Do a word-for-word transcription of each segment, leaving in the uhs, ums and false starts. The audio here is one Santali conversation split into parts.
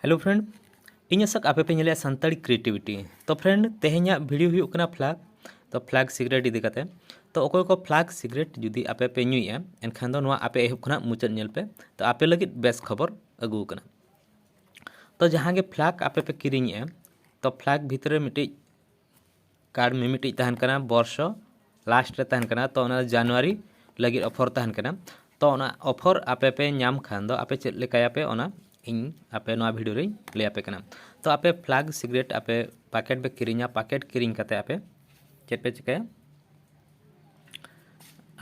Hello friend, ᱤᱧ ᱟᱥᱟ ᱟᱯᱮ ᱯᱮ ᱧᱮᱞᱮᱫᱼᱟ ᱥᱟᱱᱛᱟᱲᱤ ᱠᱨᱤᱭᱮᱴᱤᱵᱷᱤᱴᱤ᱾ ᱛᱚ friend, ᱛᱮᱦᱮᱧᱟᱜ ᱵᱷᱤᱰᱤᱭᱳ ᱦᱩᱭᱩᱜ ᱠᱟᱱᱟ ᱯᱷᱞᱟᱜᱽ᱾ ᱛᱚ ᱯᱷᱞᱟᱜᱽ ᱥᱤᱜᱨᱮᱴ ᱤᱫᱤ ᱠᱟᱛᱮ᱾ ᱛᱚ ᱚᱠᱚᱭ ᱠᱚ ᱯᱷᱞᱟᱜᱽ ᱥᱤᱜᱨᱮᱴ ᱡᱩᱫᱤ ᱟᱯᱮ ᱯᱮ ᱧᱩᱭᱮᱫᱼᱟ, ᱮᱱᱠᱷᱟᱱ ᱫᱚ ᱱᱚᱣᱟ ᱟᱯᱮ ᱮᱦᱚᱵ ᱠᱷᱚᱱᱟᱜ ᱢᱩᱪᱟᱹᱫ ᱧᱮᱞ ᱯᱮ᱾ ᱛᱚ ᱟᱯᱮ ᱞᱟᱹᱜᱤᱫ ᱵᱮᱥ ᱠᱷᱚᱵᱚᱨ ᱟᱹᱜᱩ ᱟᱠᱟᱱᱟ᱾ ᱛᱚ ᱡᱟᱦᱟᱸ ᱜᱮ ᱯᱷᱞᱟᱜᱽ ᱟᱯᱮ ᱯᱮ ᱠᱤᱨᱤᱧᱮᱫᱼᱟ, ᱛᱚ ᱯᱷᱞᱟᱜᱽ ᱵᱷᱤᱛᱨᱤ ᱨᱮ ᱢᱤᱫᱴᱤᱡ ᱠᱟᱨᱰ ᱢᱤᱢᱤᱫᱴᱤᱡ ᱛᱟᱦᱮᱱ ᱠᱟᱱᱟ, ᱵᱚᱨᱥᱚ ᱞᱟᱥᱴ ᱨᱮ ᱛᱟᱦᱮᱱ ᱠᱟᱱᱟ᱾ ᱛᱚ ᱚᱱᱟ ᱡᱟᱱᱩᱣᱟᱨᱤ ᱞᱟᱹᱜᱤᱫ ᱚᱯᱷᱟᱨ ᱛᱟᱦᱮᱱ ᱠᱟᱱᱟ᱾ ᱛᱚ ᱚᱱᱟ ᱚᱯᱷᱟᱨ ᱟᱯᱮ ᱯᱮ ᱧᱟᱢ ᱠᱷᱟᱱ ᱫᱚ ᱟᱯᱮ ᱪᱮᱫ ᱞᱮᱠᱟᱭᱟᱯᱮ, ᱚᱱᱟ ᱤᱧ ᱟᱯᱮ ᱱᱚᱣᱟ ᱵᱷᱤᱰᱤᱭᱳ ᱨᱮᱧ ᱞᱟᱹᱭ ᱟᱯᱮ ᱠᱟᱱᱟ᱾ ᱛᱚ ᱟᱯᱮ ᱯᱷᱞᱟᱜᱽ ᱥᱤᱜᱨᱮᱴ ᱟᱯᱮ ᱯᱟᱠᱮᱴ ᱯᱮ ᱠᱤᱨᱤᱧᱟ, ᱯᱟᱠᱮᱴ ᱠᱤᱨᱤᱧ ᱠᱟᱛᱮ ᱟᱯᱮ ᱪᱮᱫ ᱯᱮ ᱪᱤᱠᱟᱹᱭᱟ?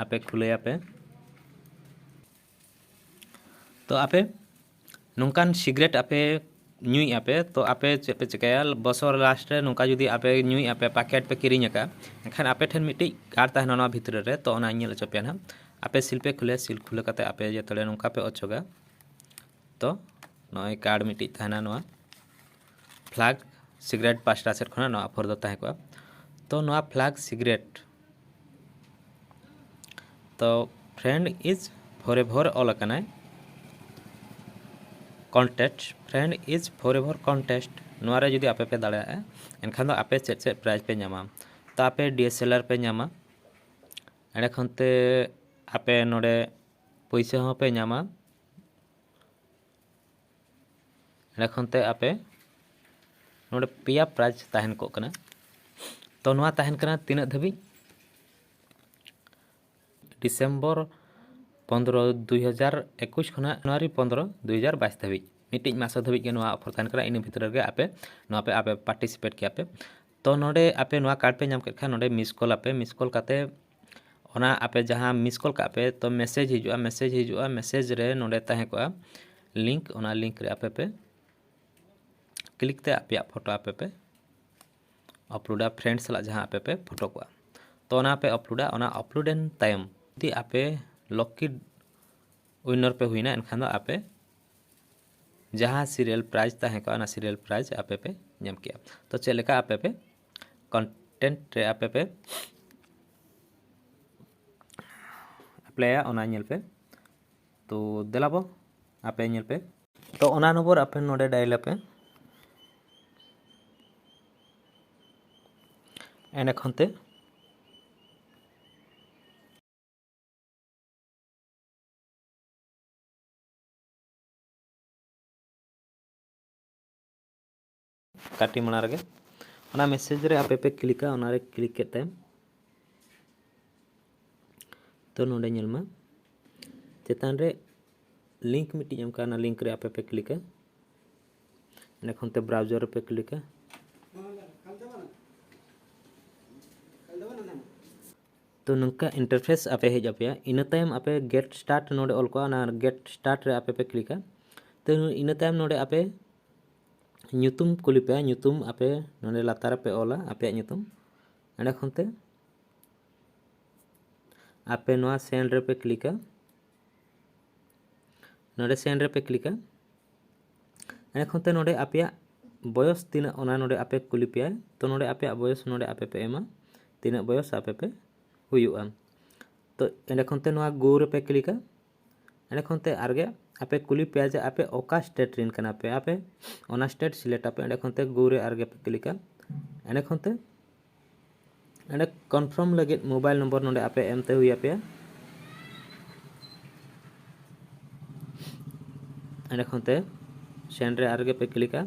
ᱟᱯᱮ ᱠᱷᱩᱞᱟᱹᱭᱟᱯᱮ᱾ ᱛᱚ ᱟᱯᱮ ᱱᱚᱝᱠᱟᱱ ᱥᱤᱜᱨᱮᱴ ᱟᱯᱮ ᱧᱩᱭᱮᱫᱼᱟ ᱯᱮ, ᱛᱚ ᱟᱯᱮ ᱪᱮᱫ ᱯᱮ ᱪᱤᱠᱟᱹᱭᱟ? ᱵᱚᱪᱷᱚᱨ ᱞᱟᱥᱴ ᱨᱮ ᱱᱚᱝᱠᱟ ᱡᱩᱫᱤ ᱟᱯᱮ ᱧᱩᱭᱮᱫᱼᱟ ᱯᱮ, ᱯᱟᱠᱮᱴ ᱯᱮ ᱠᱤᱨᱤᱧ ᱟᱠᱟᱫᱼᱟ, ᱮᱱᱠᱷᱟᱱ ᱟᱯᱮ ᱴᱷᱮᱱ ᱢᱤᱫᱴᱤᱡ ᱠᱟᱨᱰ ᱛᱟᱦᱮᱱᱟ ᱱᱚᱣᱟ ᱵᱷᱤᱛᱨᱤ ᱨᱮ᱾ ᱛᱚ ᱚᱱᱟᱧ ᱧᱮᱞ ᱦᱚᱪᱚ ᱯᱮᱭᱟ ᱱᱟᱦᱟᱜ᱾ ᱟᱯᱮ ᱥᱤᱞ ᱯᱮ ᱠᱷᱩᱞᱟᱹᱭᱟ, ᱥᱤᱞ ᱠᱷᱩᱞᱟᱹ ᱠᱟᱛᱮ ᱟᱯᱮ ᱡᱮᱛᱮ ᱱᱚᱝᱠᱟ ᱯᱮ ᱚᱪᱚᱜᱟ᱾ ᱛᱚ ᱱᱚᱜᱼᱚᱭ ᱠᱟᱨᱰ ᱢᱤᱫᱴᱤᱡ ᱛᱟᱦᱮᱱᱟ, ᱱᱚᱣᱟ ᱯᱷᱞᱟᱜᱽ ᱥᱤᱜᱨᱮᱴ ᱯᱟᱥᱴᱟ ᱥᱮᱫ ᱠᱷᱚᱱᱟᱜ ᱱᱚᱣᱟ ᱚᱯᱷᱟᱨ ᱫᱚ ᱛᱟᱦᱮᱸ ᱠᱚᱜᱼᱟ᱾ ᱛᱚ ᱱᱚᱣᱟ ᱯᱷᱞᱟᱜᱽ ᱥᱤᱜᱨᱮᱴ, ᱛᱚ friend is forever ᱚᱞ ᱟᱠᱟᱱᱟᱭ, contest, friend is forever contest᱾ ᱱᱚᱣᱟ ᱨᱮ ᱡᱩᱫᱤ ᱟᱯᱮ ᱯᱮ ᱫᱟᱲᱮᱭᱟᱜᱼᱟ, ᱮᱱᱠᱷᱟᱱ ᱫᱚ ᱟᱯᱮ ᱪᱮᱫ ᱪᱮᱫ ᱯᱨᱟᱭᱤᱡᱽ ᱯᱮ ᱧᱟᱢᱟ? ᱛᱚ ᱟᱯᱮ ᱰᱤ ᱮᱥ ᱮᱞ ᱟᱨ ᱯᱮ ᱧᱟᱢᱟ, ᱮᱸᱰᱮ ᱠᱷᱚᱱ ᱛᱮ ᱟᱯᱮ ᱱᱚᱰᱮ ᱯᱩᱭᱥᱟᱹ ᱦᱚᱸ ᱯᱮ ᱧᱟᱢᱟ᱾ ᱮᱸᱰᱮ ᱠᱷᱚᱱ ᱛᱮ ᱟᱯᱮ ᱱᱚᱰᱮ ᱯᱮᱭᱟ ᱯᱨᱟᱭᱤᱡᱽ ᱛᱟᱦᱮᱱ ᱠᱚᱜ ᱠᱟᱱᱟ᱾ ᱛᱚ ᱱᱚᱣᱟ ᱛᱟᱦᱮᱱ ᱠᱟᱱᱟ ᱛᱤᱱᱟᱹᱜ ᱫᱷᱟᱹᱵᱤᱡ? ᱰᱤᱥᱮᱢᱵᱚᱨ ᱯᱚᱱᱫᱽᱨᱚ ᱫᱩᱭ ᱦᱟᱡᱟᱨ ᱮᱠᱩᱥ ᱠᱷᱚᱱᱟᱜ ᱡᱟᱱᱩᱣᱟᱨᱤ ᱯᱚᱱᱫᱽᱨᱚ ᱫᱩᱭ ᱦᱟᱡᱟᱨ ᱵᱟᱭᱤᱥ ᱫᱷᱟᱹᱵᱤᱡ, ᱢᱤᱫᱴᱤᱡ ᱢᱟᱥ ᱫᱷᱟᱹᱵᱤᱡ ᱜᱮ ᱱᱚᱣᱟ ᱚᱯᱷᱟᱨ ᱛᱟᱦᱮᱱ ᱠᱟᱱᱟ᱾ ᱤᱱᱟᱹ ᱵᱷᱤᱛᱨᱤ ᱨᱮᱜᱮ ᱟᱯᱮ ᱱᱚᱣᱟ ᱯᱮ, ᱟᱯᱮ ᱯᱟᱨᱴᱤᱥᱤᱯᱮᱴ ᱠᱮᱭᱟ ᱯᱮ᱾ ᱛᱚ ᱱᱚᱰᱮ ᱟᱯᱮ ᱱᱚᱣᱟ ᱠᱟᱨᱰ ᱯᱮ ᱧᱟᱢ ᱠᱮᱫ ᱠᱷᱟᱱ ᱱᱚᱰᱮ ᱢᱤᱥ ᱠᱚᱞ ᱟᱯᱮ, ᱢᱤᱥ ᱠᱚᱞ ᱠᱟᱛᱮ ᱚᱱᱟ ᱟᱯᱮ ᱡᱟᱦᱟᱸ ᱢᱤᱥ ᱠᱚᱞ ᱠᱟᱜ ᱯᱮ, ᱛᱚ ᱢᱮᱥᱮᱡᱽ ᱦᱤᱡᱩᱜᱼᱟ, ᱢᱮᱥᱮᱡᱽ ᱦᱤᱡᱩᱜᱼᱟ, ᱢᱮᱥᱮᱡᱽ ᱨᱮ ᱱᱚᱰᱮ ᱛᱟᱦᱮᱸ ᱠᱚᱜᱼᱟ ᱞᱤᱝᱠ, ᱚᱱᱟ ᱞᱤᱝᱠ ᱨᱮ ᱟᱯᱮ ᱯᱮ ᱠᱞᱤᱠ ᱛᱮ ᱟᱯᱮᱭᱟᱜ ᱯᱷᱳᱴᱳ ᱟᱯᱮ ᱯᱮ ᱟᱯᱞᱳᱰᱟ, ᱯᱷᱨᱮᱱᱰ ᱥᱟᱞᱟᱜ ᱡᱟᱦᱟᱸ ᱟᱯᱮ ᱯᱮ ᱯᱷᱳᱴᱳ ᱠᱚᱜᱼᱟ᱾ ᱛᱚ ᱚᱱᱟ ᱯᱮ ᱟᱯᱞᱳᱰᱟ, ᱚᱱᱟ ᱟᱯᱞᱳᱰ ᱮᱱ ᱛᱟᱭᱚᱢ ᱡᱩᱫᱤ ᱟᱯᱮ ᱞᱚᱠᱤ ᱩᱭᱱᱟᱨ ᱯᱮ ᱦᱩᱭᱱᱟ, ᱮᱱᱠᱷᱟᱱ ᱫᱚ ᱟᱯᱮ ᱡᱟᱦᱟᱸ ᱥᱤᱨᱤᱭᱟᱞ ᱯᱨᱟᱭᱤᱡᱽ ᱛᱟᱦᱮᱸ ᱠᱚᱜᱼᱟ, ᱚᱱᱟ ᱥᱤᱨᱤᱭᱟᱞ ᱯᱨᱟᱭᱤᱡᱽ ᱟᱯᱮ ᱯᱮ ᱧᱟᱢ ᱠᱮᱜᱼᱟ᱾ ᱛᱚ ᱪᱮᱫ ᱞᱮᱠᱟ ᱟᱯᱮ ᱯᱮ ᱠᱚᱱᱴᱮᱱᱴ ᱨᱮ ᱟᱯᱮ ᱯᱮ ᱮᱯᱞᱟᱭᱟ, ᱚᱱᱟ ᱧᱮᱞ ᱯᱮ᱾ ᱛᱚ ᱫᱮᱞᱟ ᱵᱚ ᱟᱯᱮ ᱧᱮᱞ ᱯᱮ᱾ ᱛᱚ ᱚᱱᱟ ᱱᱚᱢᱵᱚᱨ ᱟᱯᱮ ᱱᱚᱰᱮ ᱰᱟᱭᱮᱞ ᱟᱯᱮ᱾ ᱮᱸᱰᱮ ᱠᱷᱚᱱ ᱛᱮ ᱠᱟᱹᱴᱤᱡ ᱢᱟᱲᱟᱝ ᱨᱮᱜᱮ ᱚᱱᱟ ᱢᱮᱥᱮᱡᱽ ᱨᱮ ᱟᱯᱮ ᱯᱮ ᱠᱞᱤᱠᱟ᱾ ᱚᱱᱟ ᱨᱮ ᱠᱞᱤᱠ ᱠᱮᱫ ᱛᱟᱭᱚᱢ ᱛᱚ ᱱᱚᱰᱮ ᱧᱮᱞ ᱢᱟ, ᱪᱮᱛᱟᱱ ᱨᱮ ᱞᱤᱝᱠ ᱢᱤᱫᱴᱤᱡ ᱮᱢ ᱠᱟᱱᱟ, ᱞᱤᱝᱠ ᱨᱮ ᱟᱯᱮ ᱯᱮ ᱠᱞᱤᱠᱟ᱾ ᱮᱸᱰᱮ ᱠᱷᱚᱱ ᱛᱮ ᱵᱨᱟᱣᱡᱟᱨ ᱨᱮᱯᱮ ᱠᱞᱤᱠᱟ᱾ ᱛᱚ ᱱᱚᱝᱠᱟ ᱤᱱᱴᱟᱨᱯᱷᱮᱥ ᱟᱯᱮ ᱦᱮᱡ ᱟᱯᱮᱭᱟ᱾ ᱤᱱᱟᱹ ᱛᱟᱭᱚᱢ ᱟᱯᱮ ᱜᱮᱴ ᱥᱴᱟᱨᱴ ᱱᱚᱰᱮ ᱚᱞ ᱠᱚᱜᱼᱟ, ᱚᱱᱟ ᱜᱮᱴ ᱥᱴᱟᱨᱴ ᱨᱮ ᱟᱯᱮ ᱯᱮ ᱠᱞᱤᱠᱟ᱾ ᱛᱚ ᱤᱱᱟᱹ ᱛᱟᱭᱚᱢ ᱱᱚᱰᱮ ᱟᱯᱮ ᱧᱩᱛᱩᱢ ᱠᱩᱞᱤ ᱯᱮᱭᱟ, ᱧᱩᱛᱩᱢ ᱟᱯᱮ ᱱᱚᱰᱮ ᱞᱟᱛᱟᱨ ᱨᱮᱯᱮ ᱚᱞᱟ ᱟᱯᱮᱭᱟᱜ ᱧᱩᱛᱩᱢ᱾ ᱮᱸᱰᱮ ᱠᱷᱚᱱ ᱛᱮ ᱟᱯᱮ ᱱᱚᱣᱟ ᱥᱮᱱᱰ ᱨᱮᱯᱮ ᱠᱞᱤᱠᱟ᱾ ᱱᱚᱰᱮ ᱥᱮᱱᱰ ᱨᱮᱯᱮ ᱠᱞᱤᱠᱟ᱾ ᱮᱸᱰᱮ ᱠᱷᱚᱱ ᱛᱮ ᱱᱚᱰᱮ ᱟᱯᱮᱭᱟᱜ ᱵᱚᱭᱚᱥ ᱛᱤᱱᱟᱹᱜ, ᱚᱱᱟ ᱱᱚᱰᱮ ᱟᱯᱮ ᱠᱩᱞᱤ ᱯᱮᱭᱟ᱾ ᱛᱚ ᱱᱚᱰᱮ ᱟᱯᱮᱭᱟᱜ ᱵᱚᱭᱚᱥ ᱱᱚᱰᱮ ᱟᱯᱮ ᱯᱮ ᱮᱢᱟ, ᱛᱤᱱᱟᱹᱜ ᱵᱚᱭᱚᱥ ᱟᱯᱮ ᱯᱮ ᱦᱩᱭᱩᱜᱼᱟ᱾ ᱛᱚ ᱮᱸᱰᱮ ᱠᱷᱚᱱ ᱛᱮ ᱱᱚᱣᱟ ᱜᱳ ᱨᱮᱯᱮ ᱠᱞᱤᱠᱟ᱾ ᱮᱸᱰᱮ ᱠᱷᱚᱱ ᱛᱮ ᱟᱨᱜᱮ ᱟᱯᱮ ᱠᱩᱞᱤ ᱯᱮᱭᱟ ᱡᱮ ᱟᱯᱮ ᱚᱠᱟ ᱥᱴᱮᱴ ᱨᱮᱱ ᱠᱟᱱᱟ ᱯᱮ, ᱟᱯᱮ ᱚᱱᱟ ᱥᱴᱮᱴ ᱥᱤᱞᱮᱠᱴ ᱟᱯᱮ᱾ ᱮᱸᱰᱮ ᱠᱷᱚᱱ ᱛᱮ ᱜᱳ ᱨᱮ ᱟᱨᱜᱮ ᱯᱮ ᱠᱞᱤᱠᱟ᱾ ᱮᱸᱰᱮ ᱠᱷᱚᱱ ᱛᱮ ᱚᱸᱰᱮ ᱠᱚᱱᱯᱷᱟᱨᱢ ᱞᱟᱹᱜᱤᱫ ᱢᱳᱵᱟᱭᱤᱞ ᱱᱚᱢᱵᱚᱨ ᱱᱚᱰᱮ ᱟᱯᱮ ᱮᱢ ᱛᱮ ᱦᱩᱭ ᱟᱯᱮᱭᱟ᱾ ᱮᱸᱰᱮ ᱠᱷᱚᱱ ᱛᱮ ᱥᱮᱱᱰ ᱨᱮ ᱟᱨ ᱜᱮ ᱯᱮ ᱠᱞᱤᱠᱟ᱾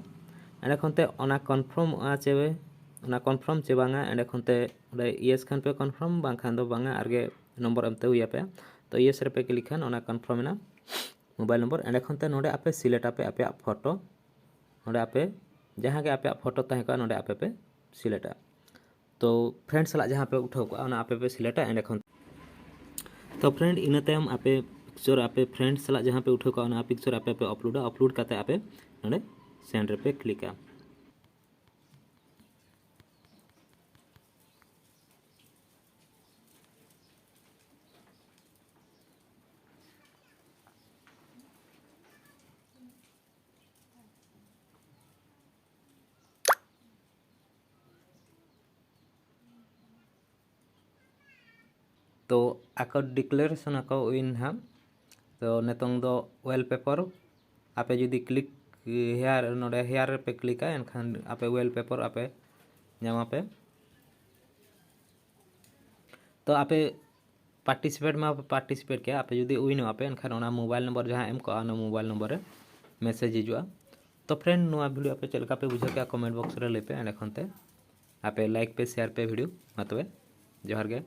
ᱮᱸᱰᱮ ᱠᱷᱚᱱ ᱛᱮ ᱚᱱᱟ ᱠᱚᱱᱯᱷᱟᱨᱢᱚᱜᱼᱟ ᱪᱮ ᱚᱱᱟ ᱠᱚᱱᱯᱷᱟᱨᱢ ᱪᱮ ᱵᱟᱝᱟ, ᱮᱸᱰᱮ ᱠᱷᱚᱱ ᱛᱮ ᱚᱸᱰᱮ ᱤᱭᱮᱥ ᱠᱷᱟᱱ ᱯᱮ ᱠᱚᱱᱯᱷᱟᱨᱢ, ᱵᱟᱝᱠᱷᱟᱱ ᱫᱚ ᱵᱟᱝᱟ, ᱟᱨ ᱜᱮ ᱱᱚᱢᱵᱚᱨ ᱮᱢ ᱛᱮ ᱦᱩᱭ ᱟᱯᱮᱭᱟ᱾ ᱛᱚ ᱤᱭᱮᱥ ᱨᱮᱯᱮ ᱠᱞᱤᱠ ᱠᱷᱟᱱ ᱚᱱᱟ ᱠᱚᱱᱯᱷᱟᱨᱢ ᱮᱱᱟ ᱢᱳᱵᱟᱭᱤᱞ ᱱᱚᱢᱵᱚᱨ᱾ ᱮᱸᱰᱮ ᱠᱷᱚᱱ ᱛᱮ ᱱᱚᱰᱮ ᱟᱯᱮ ᱥᱤᱞᱮᱠᱴ ᱟᱯᱮ ᱟᱯᱮᱭᱟᱜ ᱯᱷᱳᱴᱳ, ᱱᱚᱰᱮ ᱟᱯᱮ ᱡᱟᱦᱟᱸ ᱜᱮ ᱟᱯᱮᱭᱟᱜ ᱯᱷᱳᱴᱳ ᱛᱟᱦᱮᱸ ᱠᱚᱜᱼᱟ ᱱᱚᱰᱮ ᱟᱯᱮ ᱯᱮ ᱥᱤᱞᱮᱠᱴᱟ᱾ ᱛᱚ ᱯᱷᱨᱮᱱᱰ ᱥᱟᱞᱟᱜ ᱡᱟᱦᱟᱸ ᱯᱮ ᱩᱴᱷᱟᱹᱣ ᱠᱚᱜᱼᱟ ᱚᱱᱟ ᱟᱯᱮ ᱯᱮ ᱥᱤᱞᱮᱠᱴᱟ᱾ ᱮᱸᱰᱮ ᱠᱷᱚᱱ ᱛᱚ ᱯᱷᱨᱮᱱᱰ ᱤᱱᱟᱹ ᱛᱟᱭᱚᱢ ᱟᱯᱮ ᱯᱤᱠᱪᱚᱨ ᱟᱯᱮ ᱯᱷᱨᱮᱱᱰ ᱥᱟᱞᱟᱜ ᱡᱟᱦᱟᱸ ᱯᱮ ᱩᱴᱷᱟᱹᱣ ᱠᱚᱜᱼᱟ ᱚᱱᱟ ᱯᱤᱠᱪᱚᱨ ᱟᱯᱮ ᱯᱮ ᱟᱯᱞᱳᱰᱟ᱾ ᱟᱯᱞᱳᱰ ᱠᱟᱛᱮ ᱟᱯᱮ ᱱᱚᱰᱮ ᱥᱮᱱᱰ ᱨᱮᱯᱮ ᱠᱞᱤᱠᱟ᱾ ᱛᱚ ᱟᱠᱚ ᱰᱤᱠᱞᱟᱨᱮᱥᱚᱱ ᱟᱠᱚ ᱩᱭᱤᱱ ᱦᱟᱸᱜ᱾ ᱛᱚ ᱱᱤᱛᱚᱝ ᱫᱚ ᱣᱟᱞᱯᱮᱯᱟᱨ ᱟᱯᱮ ᱡᱩᱫᱤ click here, ᱱᱚᱰᱮ here ᱨᱮᱯᱮ ᱠᱞᱤᱠᱟ, ᱮᱱᱠᱷᱟᱱ ᱟᱯᱮ wallpaper ᱟᱯᱮ ᱧᱟᱢᱟᱯᱮ᱾ ᱛᱚ ᱟᱯᱮ participate ᱢᱟ participate ᱠᱮᱜᱼᱟ, ᱟᱯᱮ ᱡᱩᱫᱤ ᱣᱤᱱᱚᱜ ᱟᱯᱮ, ᱮᱱᱠᱷᱟᱱ ᱚᱱᱟ ᱢᱳᱵᱟᱭᱤᱞ ᱱᱚᱢᱵᱚᱨ ᱡᱟᱦᱟᱸ ᱮᱢ ᱠᱚᱜᱼᱟ, ᱚᱱᱟ ᱢᱳᱵᱟᱭᱤᱞ ᱱᱚᱢᱵᱚᱨ ᱨᱮ ᱢᱮᱥᱮᱡᱽ ᱦᱤᱡᱩᱜᱼᱟ᱾ ᱛᱚ friend, ᱱᱚᱣᱟ ᱵᱷᱤᱰᱤᱭᱳ ᱟᱯᱮ ᱪᱮᱫ ᱞᱮᱠᱟ ᱯᱮ ᱵᱩᱡᱷᱟᱹᱣ ᱠᱮᱜᱼᱟ, ᱠᱚᱢᱮᱱᱴ ᱵᱚᱠᱥ ᱨᱮ ᱞᱟᱹᱭ ᱯᱮ᱾ ᱮᱸᱰᱮ ᱠᱷᱚᱱ ᱛᱮ ᱟᱯᱮ ᱞᱟᱭᱤᱠ ᱯᱮ, ᱥᱮᱭᱟᱨ ᱯᱮ ᱵᱷᱤᱰᱤᱭᱳ᱾ ᱢᱟ ᱛᱚᱵᱮ, ᱡᱚᱦᱟᱨ ᱜᱮ᱾